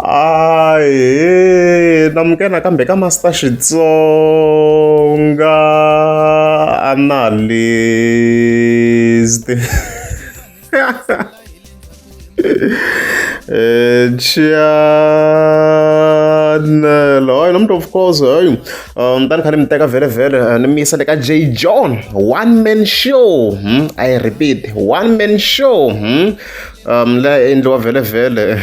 Ahee namukela nakambe ka Master Xitsonga Analyst channel hayi namuntlha of course hayi ni ta ni kha ni mi teka vhele vhele ni mi yisa le ka J John one man show I repeat one man show la endliwa vhele vhele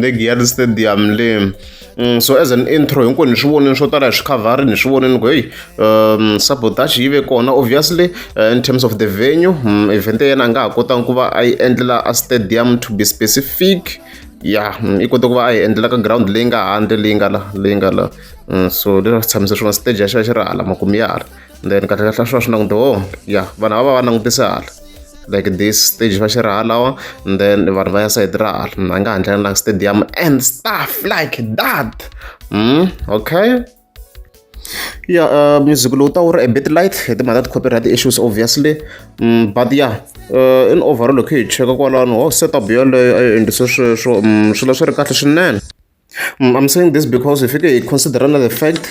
le Giyani Stadium le so as an intro hinkwenu ni swi vonile swo tala hi swi khavharini ni swi vonile ku heyi sabotage yi ve kona obviously in terms of the venue event ya yena a nga ha kotanga ku va a yi endlela a stadium to be specific ya i kote ku va a yi endlela ka ground leyi nga handle leyi nga la leyi nga la so leswi a swi tshamise swona stage ya xi va xi ri hala makumu ya hala then kahle kahle a swi va swi langute oh ya vanhu va va va langutise hala like this stage va xi ri halawa and then vanhu va ya sayiti ra hala a nga handlanga na stadium and stuff like that okay yeah music lowu ta wu ri a bit light hi timhaka ta ti-copyright issues obviously but yeah in overall loko hi cheka kwalano ho setup yeleyo a yi endlise sweswo swilo swi ri kahle swinene. I'm saying this because hi fike hi consider na the fact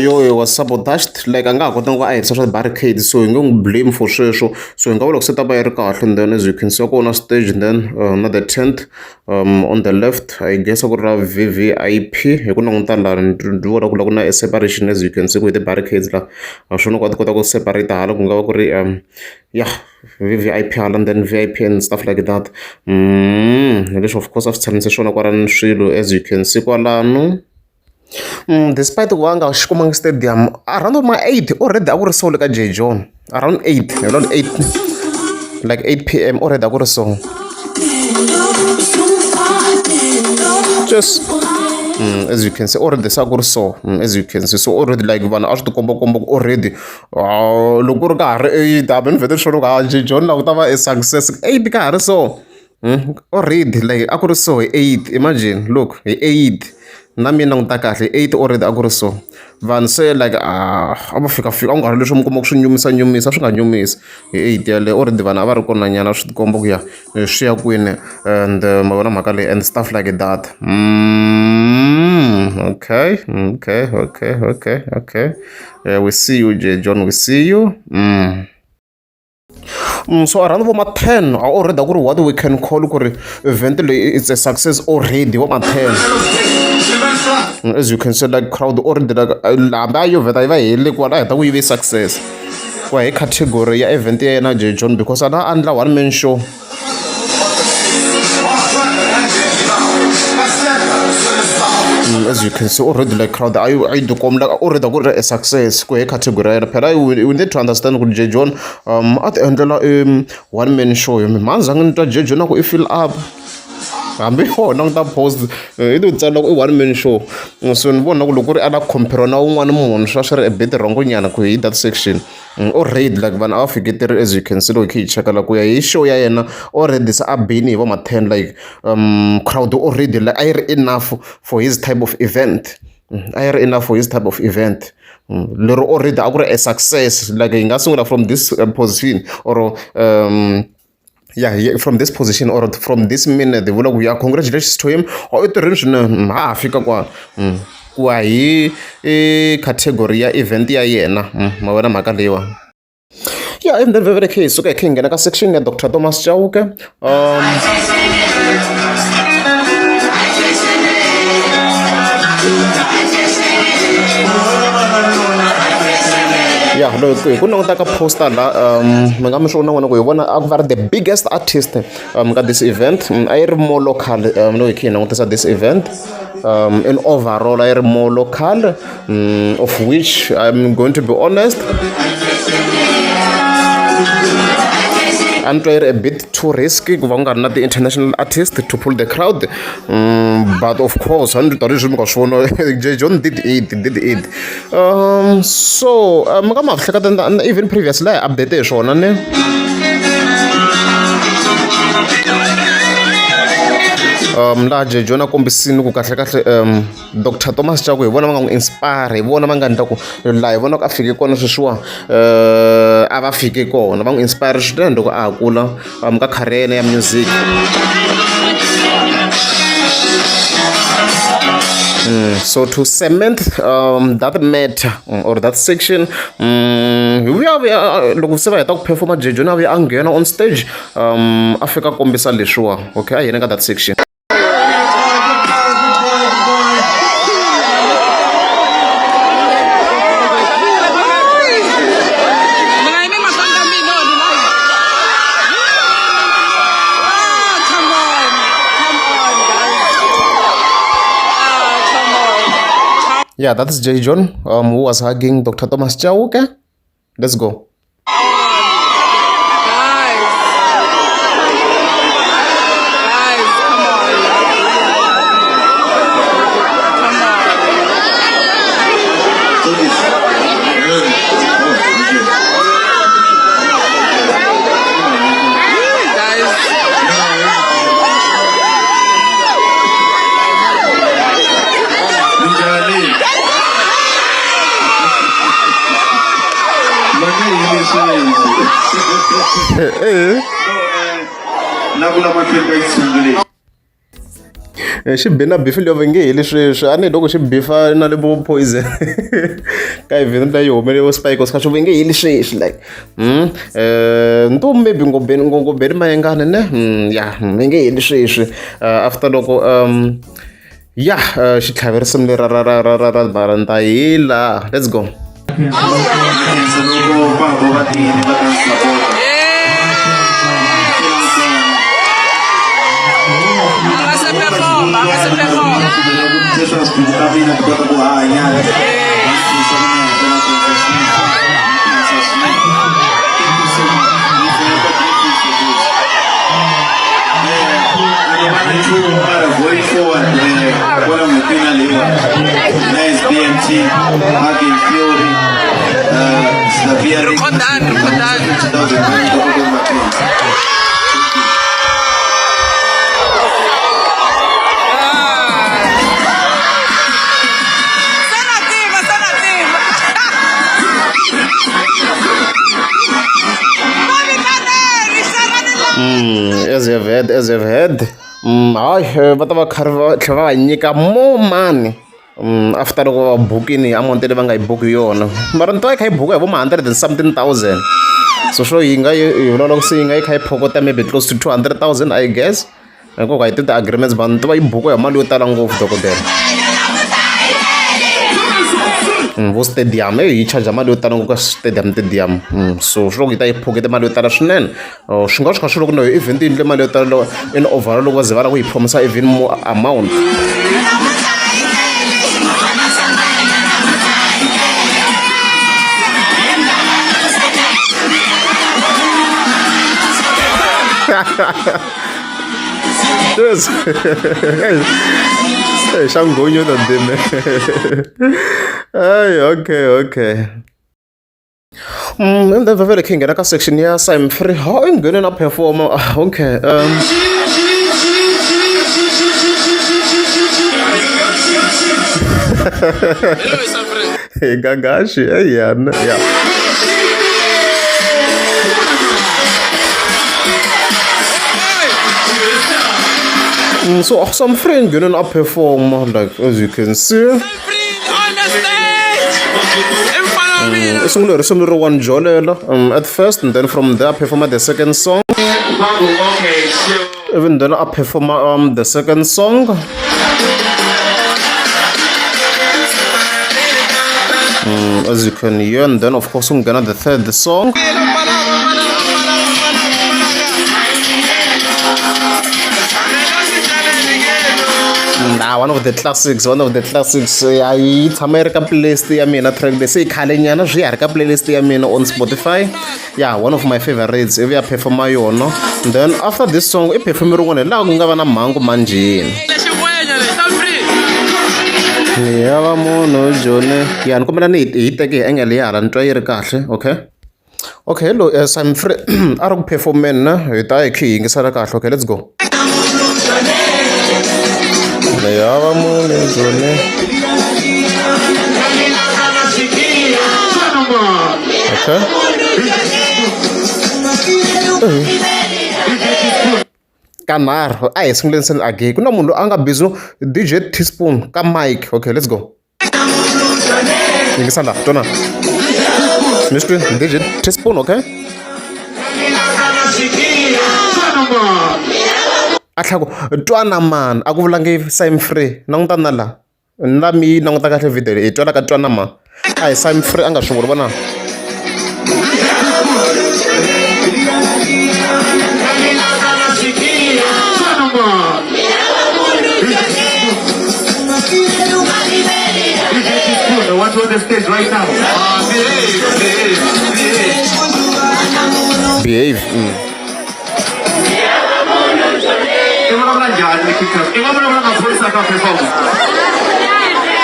yo he was sabotaged like a nga ha kotanga ku a hetisa swa barricade so hi nge n'wi blame for sweswo so hi nga vula ku setup a yi ri kahle and then as you can see kona stage and then na the tent on the left I guess a ku ri ra V_V_I_P hi ku languta la ndzi vona ku la ku na separation as you can see ku hi ti-barricades la swona ku va ti kota ku separate hala ku nga va ku ri ya V_V_I_P hala and then V_I_P and stuff like that hi leswi of course a swi tshamise swona kwalano swilo as you can see kwalano. Despite ku va a nga xi kumangi stadium around ma 8 already a ku ri so le ka J John around 8 around 8 like 8 p.m. already a ku ri so just as you can see already se a ku ri so as you can see so already like vanhu a swi ti kombakomba ku already loko ku ri ka ha ri eight hambi ni vhete ni swi vona ku ha J John la ku ta va a success 8 ka ha ri so already like a ku ri so hi 8 imagine look hi 8 na mina languta kahle 8 already a ku ri so vanhu se like a va fika fika a ku nga ri leswi mi kuma ku swi nyumisa nyumisa swi nga nyumisi hi 8 yaleyo already vanhu a va ri kona nyana swi tikomba ku ya swi ya kwini and ma vona mhaka leyi and stuff like that okay okay okay okay okay we see you J John we see you so around vo ma 10 a already a ku ri what we can call ku ri event leyi it's a success already vo ma 10 as you can see like crowd already like hambi a yo vheta yi va hele kwala a heta ku yi ve success ku ya hi category ya event ya yena J John because a na endla one man show. As you can see already like crowd a yi a yi tikomba like already a ku ri a success ku hi category ya yena phela we need to understand ku J John a ti endlela one man show hi mhani zangi ni twa J John a ku i fill up hambi yona ku ta post i ti tsala ku i one man show so ni vona ku loko ku ri a la compare na un'wana munhu swi va swi ri a bit wrong nyana ku hi that section already like vanhu a va fiketeri as you can see loko hi kha hi cheka la ku ya hi show ya yena already se a bini hi vo ma 10 like crowd already like a yi ri enough for his type of event a yi ri enough for his type of event lero already a ku ri a success like hi nga sungula from this position or yeah, from this position or from this minute hi vula ku ya congratulations to him or i tirhini swinene ha ha fika kwala ku ya hi category ya event ya yena ma vona mhaka leyiwani yeah in the very case suka hi kha hi nghena ka section ya Dr Thomas Chauke ya loko hi ku languta ka poster la mi nga mi swi vona n'wina ku hi vona a ku va ri the biggest artist ka this event a yi ri more local loko hi kha hi langutisa this event in overall a yi ri more local of which I'm going to be honest a ni twa yi ri a bit too risky ku va ku nga ri na ti-international artist to pull the crowd but of course a ni tanihi mi nga swi vona J John did it did it so mi nga ma hleketa even previously a hi update hi swona ne. Laha Jay John a kombisini ku kahlekahle Doctor Thomas Chauke hi vona va nga n'wi inspire hi vona va nga endla ku laha hi vonaka a fike kona sweswiwa a va fike kona va n'wi inspire swinene loko a ha kula ka career ya yena ya music. So to cement that matter or that section hi vuya vuya loko se va heta ku performa Jay John a vuya a nghena on stage a fika a kombisa leswiwa okay a hi yeni ka that section. Yeah, that is Jay John, who was hugging Dr. Thomas Chauke. Let's go. Guys, come on. Come on. Guys. Minjhani? Va nge heli sweswi. Na ku la mahlweni ka xitshungu lexi. Xi bi na beef liya va nge heli sweswi a ni loko xi bifa na le vo poison ka event leyi humele vo spike swi va nge heli sweswi like nto maybe ngobeni ngobeni mayengani ne ya va nge heli sweswi after loko ya xi tlhave risimu leri ra ra ra ra ra ra mara ni ta hila let's go. Khensa loko vanhu va tini va ta ni sapota. A nga se perform, a nga se perform. Leswaku swiphiqo ta mina ti kota ku hanya. Mara going forward, kwala n'hwetini ya leyiwani Nice BMT, Hugging Fury, Xavier Rikhodani, rikhodani. 50,000 rand ta kota ku makhensa. Se na tiva, se na tiva. Va vitaneni, xavani la. As you have heard, as you have heard, hayi va ta va kha va tlhela va va nyika more money after loko va bukini amount leyi va nga yi buki yona mara ni twa yi kha yi buka hi vo ma hundred and something thousand so swo yi nga yi hi vulavula ku se yi nga yi kha yi phokota maybe close to 200,000 I guess hikuva hi ti ti-agreements but ni tiva yi buka hi mali yo tala ngopfu dokodela vo stadium eyi yi charge mali yo tala ngopfu ka stadium stadium so swi loko yi ta yi phokete mali yo tala swinene. Oh, swi nga swi kha swi loko na yo event yi endle mali yo tala loko in overall loko va ze va lava ku yi promisa even more amount. Yes. Hey, xa nghonya ta ndime. Hey, okay, okay. And then vhele khe hi nghena ka section ya Simon Free. Ha i nghene na performer. Ah, okay. Hey, Gagashi, hey, yeah, yeah. So some friend nghene na performer like as you can see. On the stage. In front of me. I sungule risimu leri one jolela at first and then from there performa the second song. Even then I perform the second song. As you can hear, and then of course I'm gonna the third song. Nah, one of the classics, one of the classics. Ya yi tshama yi ri ka playlist ya mina track leyi se yi khale nyana swi ya ri ka playlist ya mina on Spotify. Yeah, one of my favorites. Ivi ya performa yona. Then after this song i perform rin'wana hi laha ku nga va na mhangu manjheni. Ni ya va munhu Joni. Ya ni kombela ni hi teke hi angle ya hala ni twa yi ri kahle, okay? Okay, hello, Simon Free a ri ku performeni na hi ta hi kha hi yingisela kahle. Okay, let's go. Ni hava munhu ndzoni. Okay. Kanharhu a hi sunguleni seni again ku na munhu loyi a nga busy DJ Teaspoon ka mic. Okay, let's go. Yingisa la tona mi swi twini DJ Teaspoon. Okay, a tlhela ku twana mani a ku vulangi Sim Free. Languta na la na mi languta kahle video leyi hi twala ka twana ma a hi Sim Free a nga swi vuli vona. I want you on the stage right now. Behave, behave, behave. Behave. I vulavula njhani kickers? I nga vulavula maphorisa ka perform?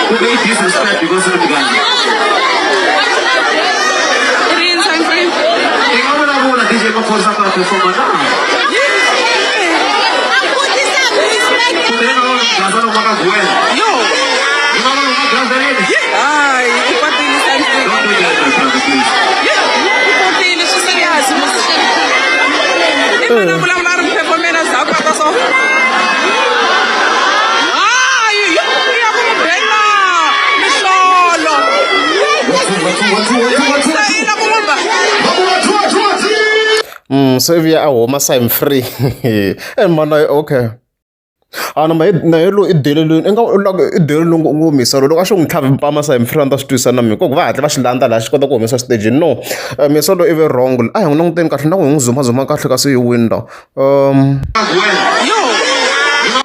Kumbe i disrespect because ri muganga? I nga vulavula DJ maphorisa ka perform na? Kumbe i nga vona gaza loko va ka guwela? I nga vona loko gaza leni? Hayi, u kwatile Sam. Don't do that, my brother, please. U kwatile swi serious. I mana vulavula a ri performela za kwata so. Hayi, ya ku n'wi bela mihlolo. Se yi la ku n'wi ba. So ivi a huma Sim Free e mana. Okay, a na na ye lo i delelweni i nga i delelweni ngo humisa loko a xo n'wi tlhavi mpama Sim Free a ni ta swi twisisa na mina ku va hatla va xi landza laha xi kota ku humesa stage. No, misa lo i ve wrong. A hi n'wi languteni kahle na ku hi n'wi zuma kahle kasi hi window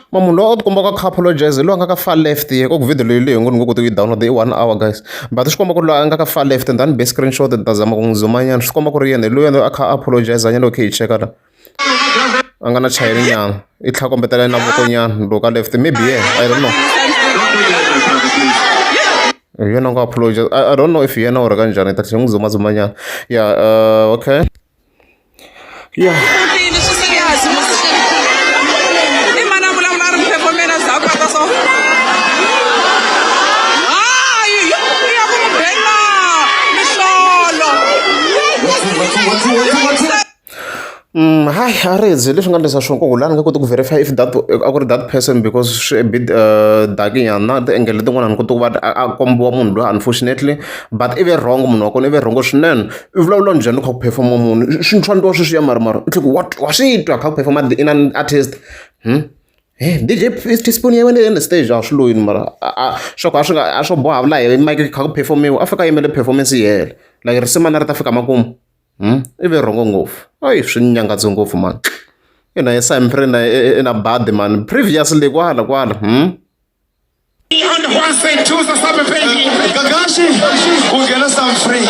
ma munhu loyi a ti kombaka kha apologize loyi a nga ka far left ye ku video leyi leyi ngo ni ngo koti ku yi download i 1 hour guys, but swi komba ku ri loyi a nga ka far left and then be screenshot ni ta zama ku n'wi zuma nyana swi komba ku ri yena loyi a kha a apologize nyana. Okay, hi cheka la a nga na chayeli nyana i tlha kombetela na voko nyana loko ka left maybe yeah, I don't know. Don't do that, my brother, please. Hi yena nga apologize. I don't know if yena or kanjhani ta tlhela n'wi zuma zuma nyana. Yeah, okay, yeah. Kwatile swi serious. I mana vulavula a ri performela za kwata so. Hayi, ya ku n'wi bela mihlolo. Hayi a ri zi leswi nga endlisa swona ku laha ni nga koti ku verify if that a ku ri that person because swi a bit dark nyana na ti-angle letin'wana ni koti ku va a kombiwa munhu loyi unfortunately, but i ve wrong munhu wa kona i ve wrong swinene. I vulavula njhani kha ku performa munhu swi ntlhantlho wa sweswiya mara mara i tlhe ku what wa swi twa kha ku performa in an artist Hey, DJ Teaspoon ya wena in the stage a swi loyini mara swa ku a swi nga a swo boha vula hi mic kha ku performiwa a fika a yimele performance yi hela like risimu na ri ta fika makumu. I ve wrong ngopfu ayi swi nyangatse ngopfu man ina ye Sim Free na i na badi man previously kwala kwala. Gagashi, u nghena Sam Free.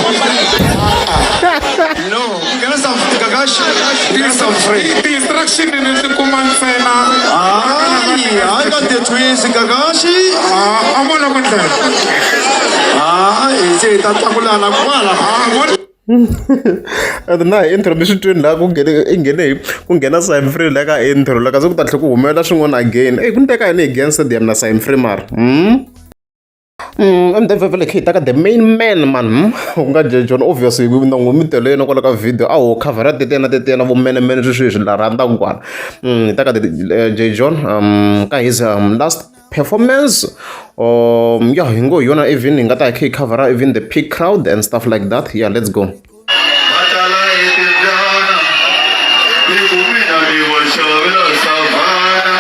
No, u nghena Sam Gagashi, u nghena Sam Free. Ti-instruction ni ti kuma ntsena. Hayi, hayi ka the twins Gagashi. A vona ku ndlela. Hayi, se hi ta tlakulana kwala. And na hi intro mi swi twini laha ku nghene i nghene hi ku nghena Sim Free la ka intro la kasi ku ta tlhela ku humelela swin'wana again. Ey ku ni teka yini again stadium na Sim Free mara. And then vhele khe hi ta ka the main man man ku nga J John obviously na n'wi mi tele yena kwala ka video a ho khavhara tetena tetena vo menemene sweswi hi swi la rhandzaka kwala. Hi ta ka J John ka his last performance. Yeah, hi ngo hi yona even hi nga ta hi kha hi khavhara even the peak crowd and stuff like that. Yeah, let's go. Matala hi timbyana, hi ku mina ni wo xavela savana.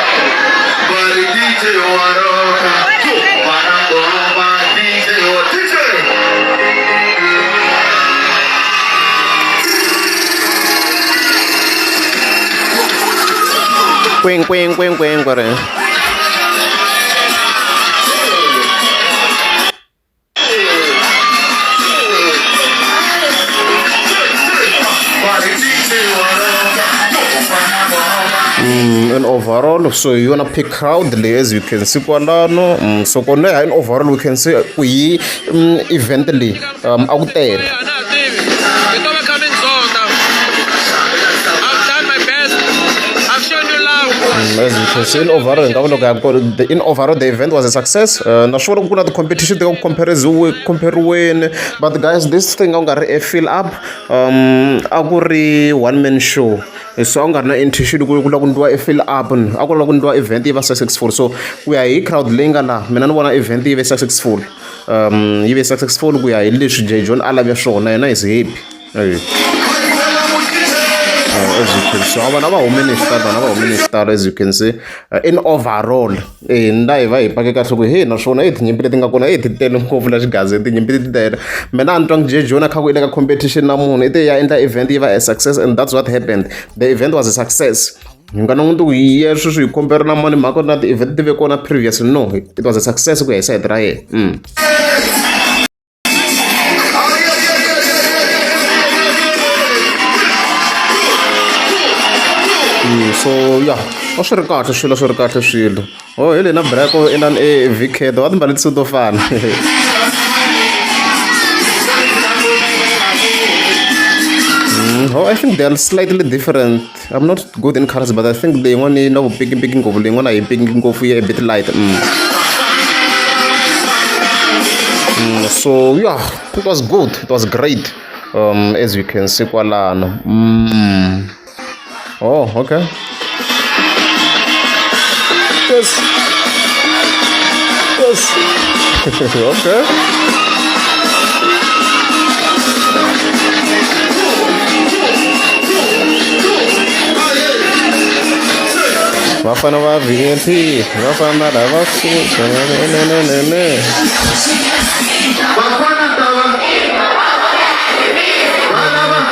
Va ri DJ wa roka, va na ngoma DJ wa DJ. Kweng kweng kweng kweng kwere. Va ri DJ wa roka, va na ngoma. In overall, so hi yona peak crowd leyi as you can see kwalano. So kona in overall we can see ku hi event leyi a ku tele. Yeah, na tivi. Hi to va kha mi ndzonda. I've done my best. I've shown you love. As you can see, in overall hi nga vula ku in overall the event was a success. Na swi vona ku na ti-competition ti ka ku compariweni, but guys, this thing a ku nga ri a fill up, a ku ri one man show, so a ku nga ri na intention ku ku lava ku ndliwa e fill up, a ku lava ku ndliwa event yi va successful. So ku ya hi crowd leyi nga laha, mina ni vona event yi ve successful, yi ve successful ku ya hi leswi J John a lave swona, yena is happy. Hey. As you can see, vana va humile hi xitalo, vana va humile hi xitalo. As you can see, in overall, nda hi va hi pake kahle ku he naswona i tinyimpi leti nga kona i ti tele ngopfu la xigazini, tinyimpi ti tele. Mina a ni twangi J John a kha ku i le ka competition na munhu, i te ya endla event yi va a success, and that's what happened. The event was a success. Hi nga languti ku yi ya sweswi hi compare na mani, mhaka na ti-event ti ve kona previously. No, it was a success ku ya hi side ra yena. So yeah, a swi ri kahle swilo, a swi ri kahle swilo. Oh, hi le na breko inani e vk va timbale tisuti to fana. Oh, I think they are slightly different. I'm not good in colors, but I think leyin'wana yi na vupikipiki ngopfu, leyin'wana a yi pinki ngopfu, yi a bit light. So yeah, it was good. It was great. As you can see kwalano. Oh, okay. Yes. Yes. Okay. Vafana va VMP, vafana lava Bafana tava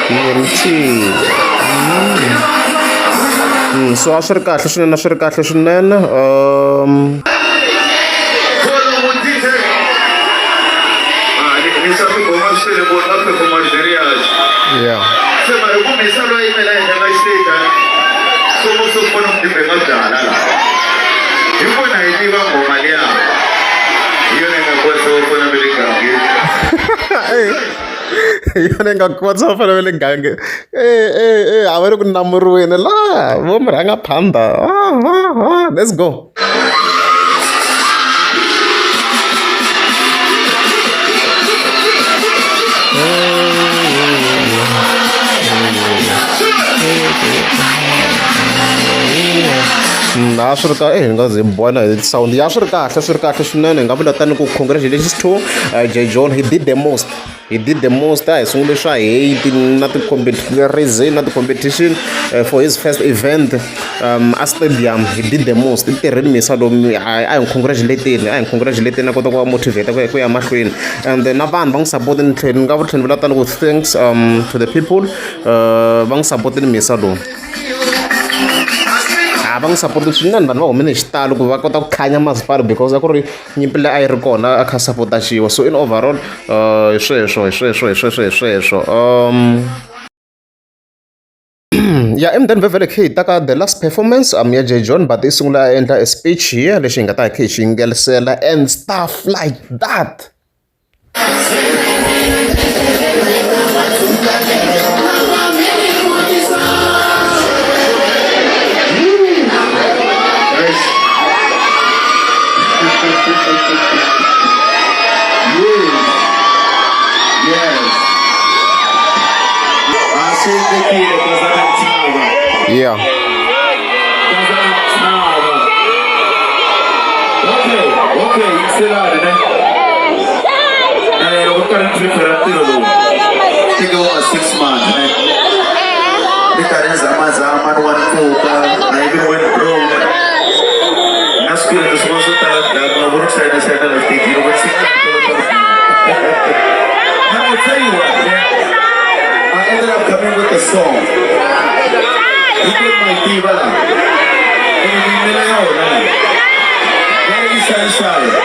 VMT. So a swi ri kahle swinene, a swi ri kahle swinene. Follow DJ. Ah, ni swa tigoma swi tele ku nga performa serious. Se mara ku misa loyi yimela henhla ka xiteji so mo so kona ku tibenga byala la. Hi kona hi tiva nghoma liya. Hi yona yi nga kwasa va fana va le gangeni. Hi yona yi nga kwatsa va fana va le gange. Eh, a va ri ku namuriweni la vo murhanga phanda. Ah, ah, ah. Let's go. A swi ri ka hi nga ze hi bola hi sound ya swi ri kahle, swi ri kahle swinene. Hi nga vula tani ku congratulations to J John, he did the most, he did the most. A hi sungule swa hate na ti-comparison na ti-competition, for his first event a stadium, he did the most. I tirhile misa lomu, a hi congratulating, a hi congratulating, a kota ku va motivate ku ya ku ya mahlweni, and na vanhu va n'wi support. Ni tlhela ni nga tlhela ni vula tani ku thanks to the people, va n'wi support-ini misa lowu, a va n'wi support swinene. Vanhu va humile hi xitalo ku va kota ku khanya masipala, because a ku ri nyimpi leyi a yi ri kona, a kha sapota-xiwa. So in overall, hi sweswo, hi sweswo, hi sweswo, hi sweswo. Ya, and then vhele khe hi ta ka the last performance ya J John, but i sungula a endla a speech here lexi hi nga ta hi khe hi xi yingelisela and stuff like that. Guys. Yes. Yes. Asendekile Kazana. Kazana. Okay, okay, yingiselani ne. Loko karhi ni prepare ntirho lowu. Teke wa 6 months ne. Ni karhi ni zamazama ni wa ni pfuka, I even went broke. Na swikweleti swin'wana swo tala la nga voni ku sayina sayina la stage loko ni sika. But I tell you what, man, I ended up coming with a song. Hi my tiva la. Ni yimela yona la. Va ri xayaxaya.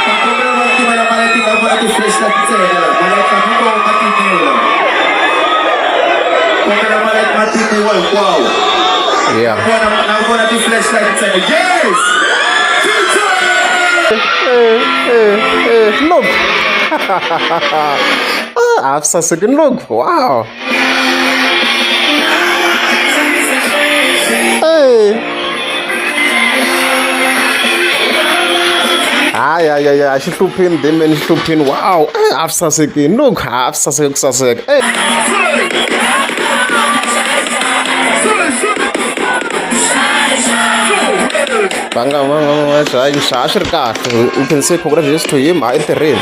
Ta kombela va timela malati nga vona ti-flashlight ntsena la. Malati hinkwawo ma timiwa la. Kombela malati ma timiwa hinkwawo. Vona na vona ti-flashlight ntsena. Yes! DJ! Eh, look. Ah, saseki, look. Wow. Hey. ya ya ya xi hluphini demeni xi hluphini wow eh, a swi sasekini look a swi saseke ku saseka eh. Va nga va nga va xa a swi ri kahle you can say congratulations to him a i tirhile.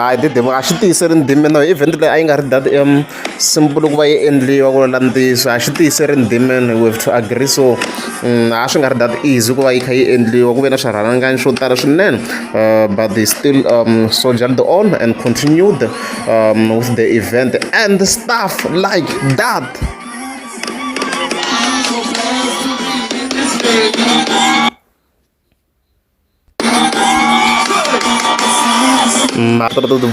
Hayi didimo a xi tiyiserini dimena event leyi a yi nga ri that simple ku va yi endliwa ku la ntiyiso a xi tiyiserini dimena we have to agree so a swi nga ri that easy ku va yi kha yi endliwa ku ve na swirhalanganyi swo tala swinene but they still soldiered on and continued with the event and stuff like that.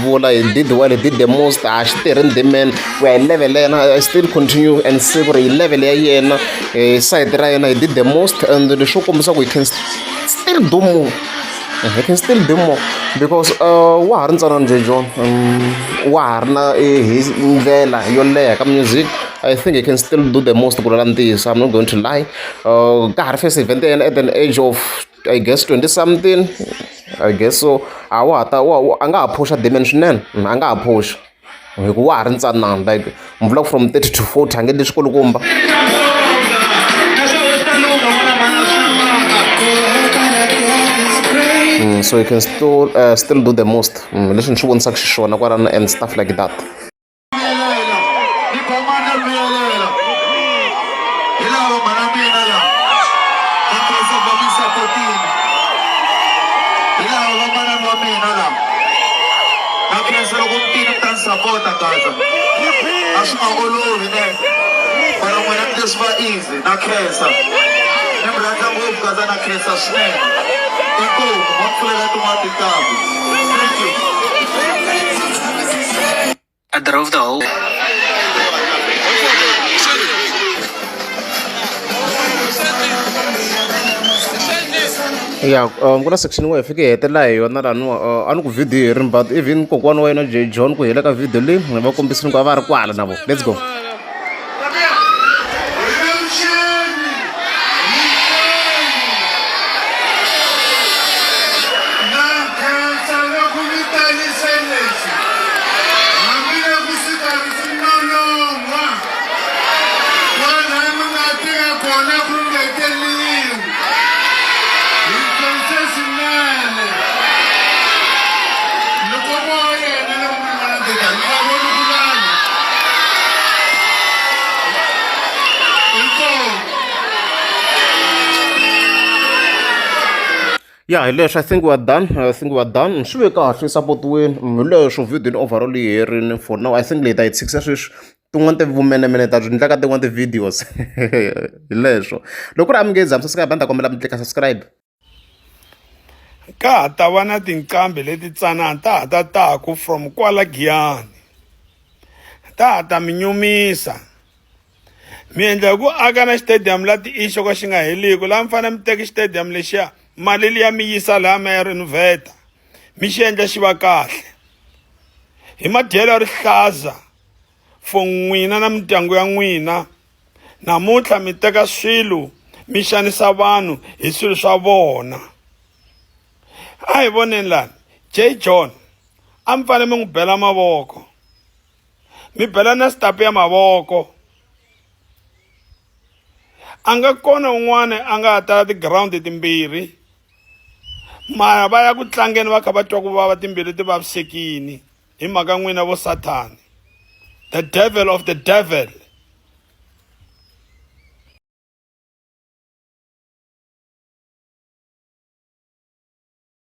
Vula he did well, he did the most. A xi tirhini the man ku ya hi level ya yena. I still continue and say ku ri hi level ya yena, hi side ra yena, he did the most and leswo kombisa ku he can still do more, he can still do more because wa ha ri ntsanana Jay John, wa ha ri na hi ndlela yo leha ka music. I think he can still do the most ku vula ntiyiso. I'm not going to lie, ka ha ri first event ya yena at an age of, I guess, 20 something, I guess so. A wa ha ta wa a nga ha phusha Damian swinene, a nga ha phusha hi ku wa ha ri ntsanana, like mi vula from 30 to 40 a nge leswi kulukumba. So you can still do the most, leswi ni swi vonisaka xiswona kwalano and stuff like that. Ni khomana vuyelela hi lava mhana mina la va khensa va mi sapotini hi lava va manani wa mina la na khensa loko mi tini mi ta ni sapota gaza a swi nga olovi ne mara n'wina mi leswi va easy na khensa ni mi rhandza ngopfu gaza na khensa swinene inkomu ma pfulela tin'wana tintambu. Thank you. I drove the whole Ya, ku na section yin'we hi fike hi hetelela hi yona laniwa, a ni ku video yi herini, but even kokwana wa yena J John ku hela ka video leyi va kombisini ku a va ri kwala na vona. Let's go. Na khensa loko mi talise leswi hambiloko swi karhi swi nonon'hwa kwalaha mi nga tirha kona ku ngeteliwi hi khense swinene loko vo yena loko mi vona teta mi nga voni ku vanhu inkomu. Ya, hi leswo. I think we are done, I think we are done. Swi ve kahle support-weni hi leswo video ni overall yi herini. For now, I think leyi ta yi tshikisa sweswi tin'wani tivumenemene ta byi endla ka tin'wani ti-videos. Hi leswo loko ku ri a mi nge za mi subscribe, a ni ta kombela mi tlika subscribe. Ka ha ta va na tinqambi leti tsanana ta ha ta taku from kwala Giyani ta ha ta mi nyumisa mi endla hi ku aka na xitediyamu la ti-issue ka xi nga heliku laha mi fanele mi teka xitediyamu lexiya mali liya mi yisa laha mi ya renovate mi xi endla xi va kahle hi madyelo ya rihlaza for n'wina na mindyangu ya n'wina. Namuntlha mi teka swilo mi xanisa vanhu hi swilo swa vona. A hi voneni lani J John a mi fanele mi n'wi bela mavoko mi bela na stapu ya mavoko a nga kona un'wana a nga ta ti-ground timbirhi mara va ya ku tlangeni va kha va twa ku vava timbilu ti vavisekini hi mhaka n'wina vo sathani the devil of the devil.